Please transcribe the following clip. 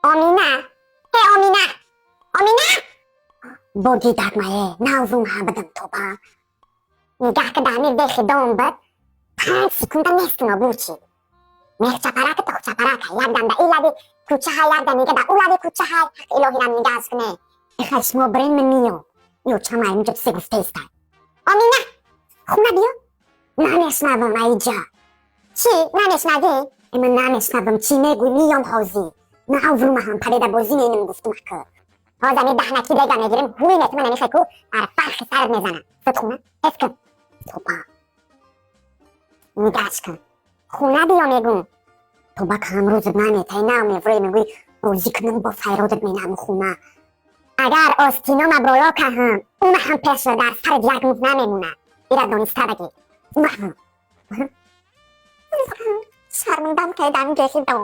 Омина, э, Омина, Омина, боги дагмае наврум ҳабадам тоба. Нигаҳ ки дар ҳамин бехи дом буд, 5 секунда несту нобуд шид. Мех чапарака тох чапарака, як дам да ин лаби кӯчаҳай, як дам дига да ӯ лаби кӯчаҳай. Ҳақ илоҳирам, нигаҳш куне. Эхай, шумо бирен, ман миём. Ё чамай инҷо чизе гуфтаистай. Омина, хона биё. Намешнавам аиҷа. Чӣ намешнавӣ? Ман намешнавам, чӣ мегӯй? Миём ҳозир. Наврумаҳам пареда бозӣ менам, гуфтум ака. Ҳозир ами даҳнаки дега мегирем, ҳуй метуман амихе ку бар фархи сарат мезанам. Зуд хона, ҳес кун. Тоба, нигаҳш кун, хона биё мегум. Тоба, камрӯзат наметай, нав меврӯи, мегӯй бозӣ кунам, бо файродат менам хона. Агар остинома боло каҳам, ума ҳам пешро дар сарат як муҳ намемонад. Ира дониста багир. Ума ҳам шармандам кардам гехидом.